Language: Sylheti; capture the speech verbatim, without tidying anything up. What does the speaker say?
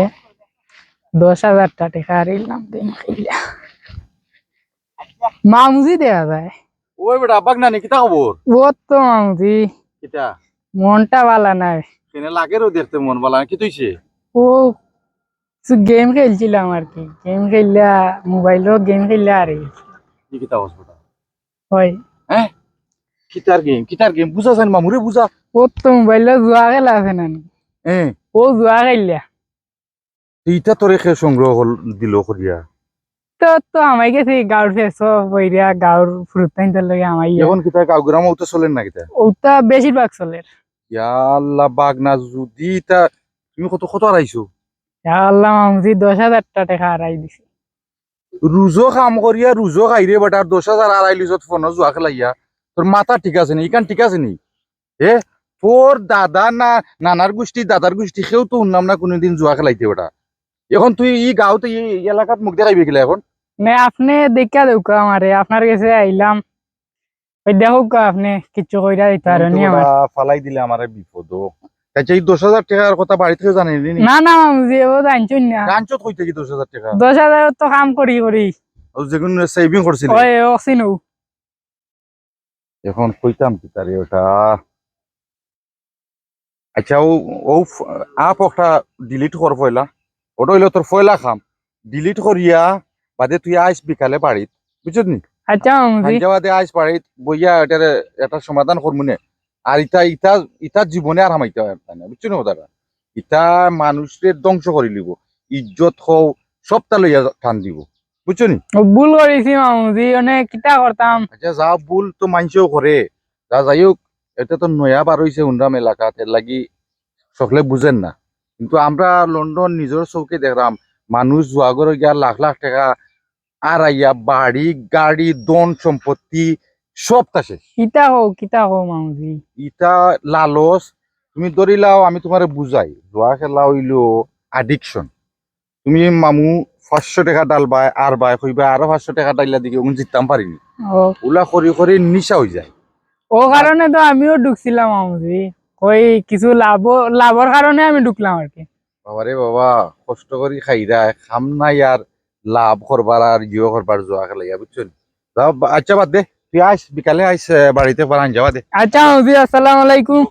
এ, দশ হাজার টেকা হারাইলাম গেম খেলিয়া। মামুজি দেখা যায়। ওই বেটা, আব্বাক নানি, কিতা খবর? ও তো মামুজি। কিতা? মনটা ভালা নাই। কেনে লাগের দেখতে মন ভালা নাই, কিতা অইছে? ও, কিছু গেম খেলছিলাম আর কি, গেম খেললা, মোবাইলো গেম খেললা আর কি। কি কিতা অবস্থা? হয়। হ্যাঁ? কিতার গেম, কিতার গেম? বুঝা যায় না, মামুরে বুঝা। ও তো মোবাইলো জুয়া খেলা আছে না নি? হ্যাঁ। ও জুয়া খেললা। ইটা তোরে কে সংগ্রহ কর-, দিল করিয়া? তো, তো আমাই গেছে গাঁওর ফেসো বইরা, গাঁওর ফুরুতাইন্তর লগে আমাই গিয়া। এখন কিতা গাঁও গ্রামো উতা চলের না কিতা? উতা বেশিরভাগ চলের। ইয়া আল্লাহ, বাগনা, যদি ইতা তুমি কত, কত হারাইছো? ইয়া আল্লাহ, মামুজি দশ হাজার টেকা হারাই দিছি। রুজো কাম করিয়া রুজো খাইরে বেটা, আর দশ হাজার হারাইলিছত ফোনো জুয়া খেলাইয়া। তোর মাথা ঠিক আছে নি? ইখান ঠিক আছে নি? এ, তোর দাদা না, নানার গুষ্টি, দাদার গুষ্টি, কেউ তো হুনলাম না কুনুদিন জুয়া খেলাইতে বেটা। এখন তুই ই গাঁওত, ই এলাকাত মুখ দেখাইবে কিলা এখন? না, আপনে দেখিয়া দেউক্কা আমারে, আপনার গেছে আইলাম। ওই দেখউক্কা, আপনে কিচ্ছু কইরা দিতা পারইন নি আমারে। ফালাই দিলে আমারে বিপদো। আচ্ছা, ই দশ হাজার টেকার কথা বাড়িত কেউ জানে নি? না, না, মামুজি, ও জানছইন না। জানছত কই থাকি দশ হাজার টেকা? দশ হাজার তো কাম করি করি। ও যেগুন saving করছিলে? ওই, ও চিনু। এখন কইতাম কিতারে ওটা? আচ্ছা, ও, ও ফ-, app ওটা delete কর পয়লা। ওটা অইলো তোর পয়লা কাম। Delete করিয়া বাদে তুই আইস বিকালে বাড়িত, বুঝছত নি? আচ্ছা, মামুজি। সন্ধ্যা বাদে আইস বাড়িত, বইয়া এটারে একটা সমাধান করমুনে। আর ইতা, ইতা, ইতা জীবনে আর হামাইতে পারতা না, বুঝছো নি কথাটা? ইতা মানুষরে ধ্বংস করিলিবো, ইজ্জত হও, সবটা লইয়া টান দিবো, বুঝছো নি? ও, ভুল করিছি মামুজি, অনে কিতা করতাম? আচ্ছা, যা ভুল তো মানষেও করে, যা যাই হোক, এটা তো নয়া বার অইছে হুনরাম এলাকাত, এর লাগি সকলে বুঝের না। কিন্তু আমরা লন্ডন নিজর চউখে দেখরাম, মানুষ জুয়াঘরো গিয়া লাখ লাখ টেকা হারাইয়া বাড়ি, গাড়ি, ধন সম্পত্তি সবটা শেষ। কিতা কও, কিতা কও মামুজি? ইটা লালচ। তুমি ধরিলাও, আমি তুমারে বুঝাই, জুয়া খেলা অইলো addiction। তুমি মামু পাঁচশো টেকা ঢালবায়, আর বায় কইবা আরো পাঁচশো টেকা ঢাইলা দেখি, অগুন জিততাম পারি নি। ও। উলা করি করি নিশা অইযায়। ও কারণে তো আমিও ঢুকছিলাম মামুজি, ওই কিছু লাভ, লাভর কারণে আমি ঢুকলাম আর কি। বাবারে বাবা, কষ্ট করি খাইরায়, কাম নাই আর লাভ করবার আর ইয়ে করবার জুয়া খেলাইয়া, বুঝছো নি? যাও, বা-, আচ্ছা, বাদ দে, তুই আইস, বিকালে আইস, এ, বাড়িত একবার আইন যাবা দে। আচ্ছা মামুজি, আসসালামু আলাইকুম।